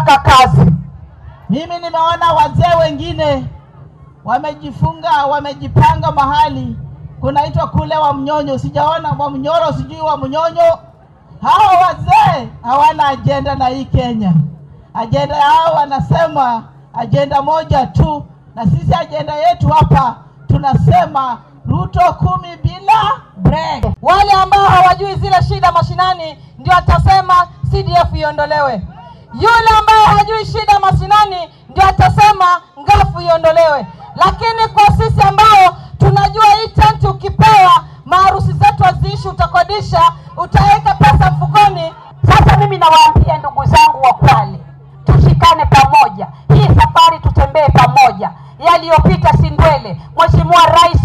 Tunataka kazi. Mimi nimeona wazee wengine wamejifunga, wamejipanga mahali kunaitwa kule wa Mnyonyo, sijaona wa Mnyoro, sijui wa Mnyonyo. Hao wazee hawana ajenda na hii Kenya. Ajenda yao wanasema ajenda moja tu, na sisi ajenda yetu hapa tunasema Ruto 10 bila break. Wale ambao hawajui zile shida mashinani ndio atasema CDF iondolewe. Yule ambaye hajui shida mashinani ndio atasema ngafu iondolewe. Lakini kwa sisi ambao tunajua hii tenti ukipewa, maharusi zetu haziishi, utakodisha, utaweka pesa mfukoni. Sasa mimi nawaambia ndugu zangu wa Kwale, tushikane pamoja. Hii safari tutembee pamoja. Yaliyopita si ndwele. Mheshimiwa Rais